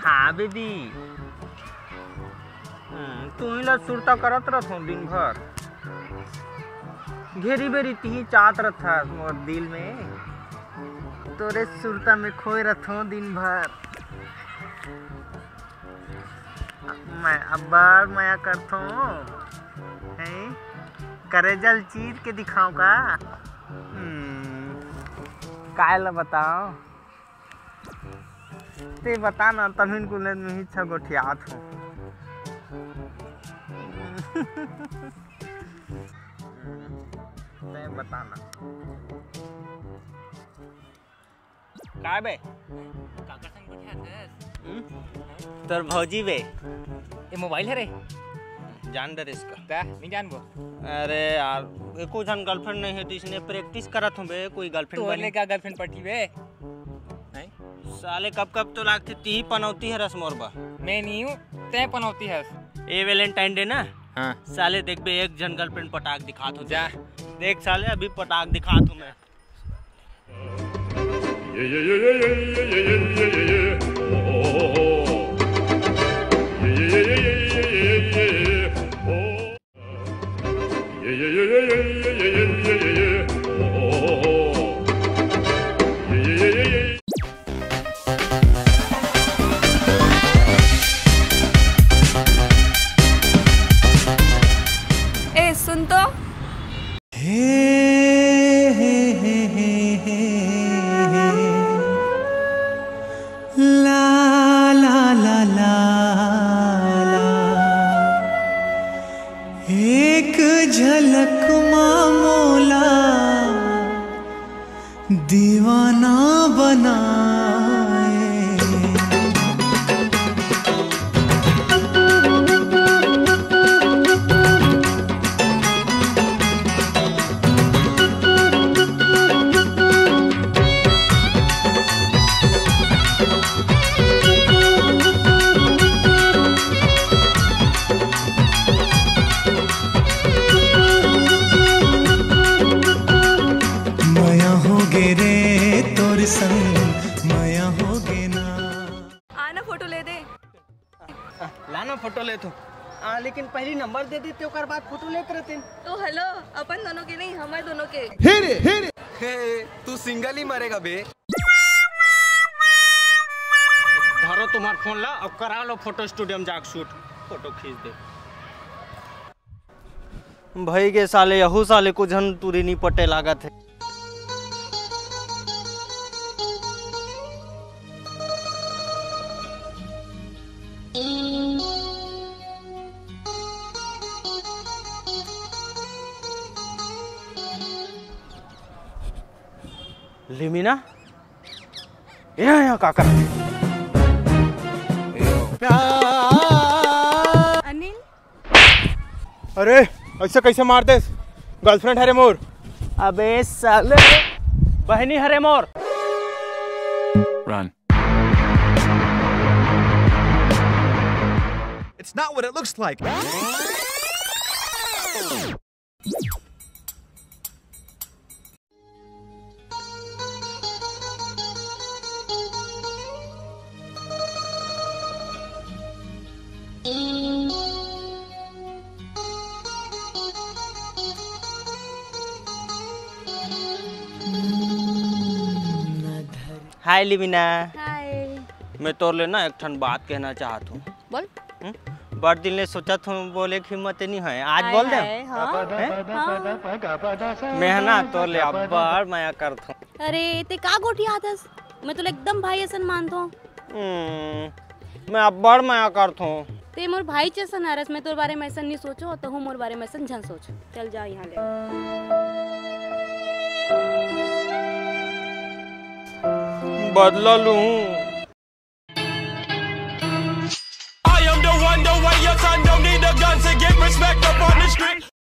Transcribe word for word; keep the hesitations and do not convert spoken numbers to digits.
हाँ बेबी। हम्म, तुही ला सुरता करत रथों दिन भर। घेरी बेरी तिही चाहत रथस मोर दिल में। तोरे सुरता में खोए रथों दिन भर। मैं अब्बड़ मया करथों। हैं? करेजल चीर के दिखाओ का? हम्म, काय ला बताओ? ते बता ना, तमिन कुले में ही छगोठियात हो। ते बता ना। काय बे? काकर संग बतियात हस? हम्म? तोर भौजी बे। ए मोबाइल हरे? जान डर इसका। ता, नहीं जानबो। अरे यार, एको झन गर्लफ्रेंड नहीं है, तो इसने प्रैक्टिस करत हूँ बे, कोई गर्लफ्रेंड तोर बनी। ले का गर्लफ्रेंड पटी बे? नहीं? साले कब कब तो लागथे, तिही पनौती हरस मोर बा। मैं नहीं हूँ, तैं पनौती हस। ए वैलेंटाइन डे ना? हाँ। साले देख बे, एक झन गर्लफ्रेंड पटाक दिखात हो। जा। देख साले, अभी पटाक दिखात हूँ मैं। ए, सुन तो। हे, हे, हे, हे, हे, हे। ला, ला, ला, ला, ला। एक झलक मा मोला दीवाना बनाए। मया हो गे रे तोर संग, मया हो गे ना। आना फोटो ले दे। लाना फोटो लेथों। आ, लेकिन पहली नंबर दे देते, ओकर बाद फोटो लेत रहते। तो हेलो, अपन दोनों के नहीं, हमर दोनों के। हे रे, हे रे। हे, तू सिंगल ही मरेगा बे। धरो तुम्हार फोन ला और करा लो फोटो स्टूडियो में जाके शूट। फोटो खींच दे। भई गे साले, यहू साले कुछ झन टूरी नी पटे लागत हे। लिमिना, यहाँ, यहाँ का कर? अनिल। अरे, ऐसे कैसे मार देस? गर्लफ्रेंड हरे मोर। अबे साले, बहनी हरे मोर। Run. It's not what it looks like. हाय लिबिना। हाय। मैं तोर ले ना एक ठन बात कहना चाहत हूँ। बोल। हम्म? बड़ दिन ले सोचत हूँ, बोले के हिम्मत नहीं है, आज हाय, बोल दे। हाय, हाँ। हैं? हाँ। मैं है ना तोर ले अब्बड़ मया करत हूँ। अरे, ते का गोठियात हस? मैं तोला एकदम भाई असन मानत हूँ। हम्म, मैं अब्बड़ मया करत हूँ। ते मोर भाई जैसन हरस, मैं तोर बारे में ऐसा नहीं सोचो, तो हूँ मोर बारे में ऐसा झन सोच। चल जा यहाँ ले। बदला लूँ।